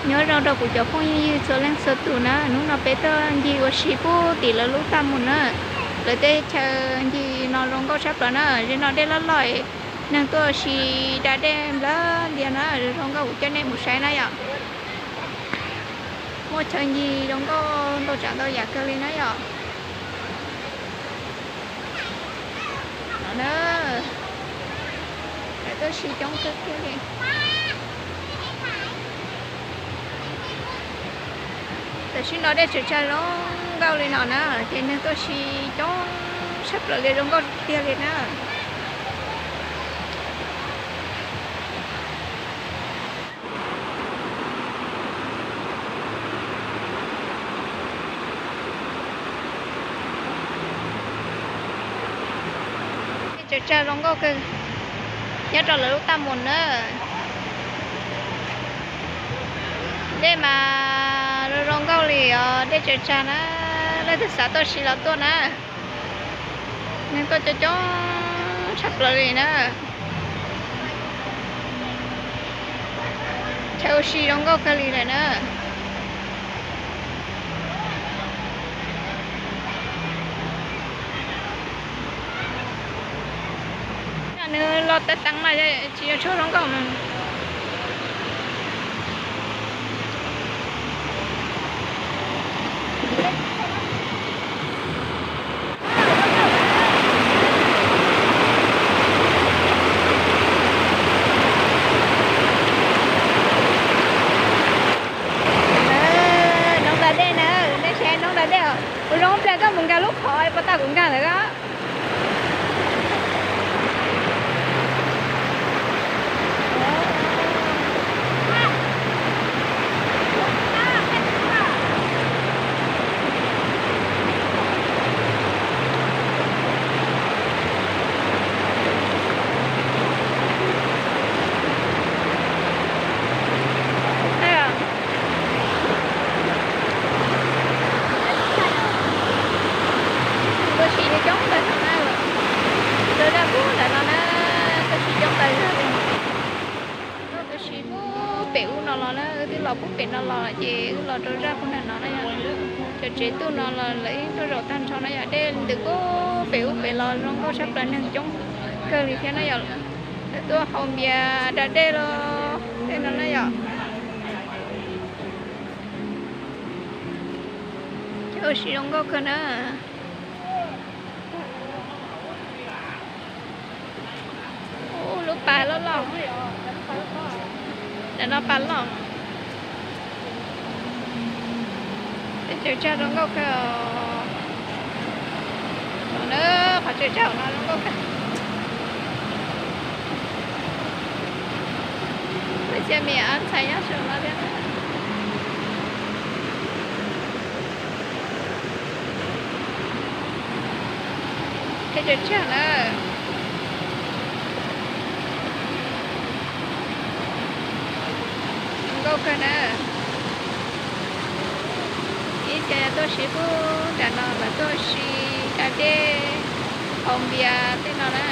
Nyob zoo rau kuv cov phooj ywg txhua leej txhua tus na, hnub no peb tuaj ncig ua si puag tim lawv lub taj mus na. Lawv tej chaw ncig no zoo nkauj tshaj plaws na, ze no dej loj loj, neeg tuaj ua si da dej nplawg ntiag na, zoo nkauj kuv coj nej mus saib na yom. Muaj chaw ncig zoo nkauj ntau tsav ntau yam kawg li na yom. No na, lawv tuaj ua si coob kawg kiag li. Tam sim no dej tsaws tsag zoo nkauj li no na, ces neeg tuaj ua si coob tshaj plaws li, zoo nkauj tiag li na. Dej tsaws tsag zoo nkauj kawg nyob rau lawv lub taj mus na. Dej mas zoo zoo nkauj li os, dej tsaws tsag na, leej twg xav tuaj ua si los tuaj na. Neeg tuaj coob coob tshaj plaws li na. Chaw ua si zoo nkauj kawg li lawm na. Nws los tav teev mas tsis yog tshuaj zoo nkauj mas. Noob da dej na, nej saib noob da dej, ua zoo pliag koj mus nkag lub qhov pov tag kuv nkag ntawd. Tuaj ua si coob tas zog na, rau zaj pub ntawm no na, tuaj ua si coob tas zog li. Tuaj ua si pub pem ub no los na, wb twb los pub pem no los ces wb los rau zaj pub ntawm no na yom. Cov tsev tuaj no los lawv yeej tuaj zaum tag nrho na yom, dej ntws pub pem ub pem los zoo nkauj tshaj plaws, neeg coob kawg li thiab na yom. Lawv tuaj haus npias da dej los tej no na yom. Cov ua si zoo nkauj kawg na. Ub, lub pas loj loj, ntawm no pas loj. Tej tsaws tsag zoo nkauj kawg os. Qhov tsaws tsag no zoo nkauj kawg. Cia me ntxhais nyob saum no thiab. Tej tsaws tsag na. Zoo nkauj kawg na. Ib co tuaj ua si pub nram no, lawv tuaj ua si da dej, haus npias tej no na.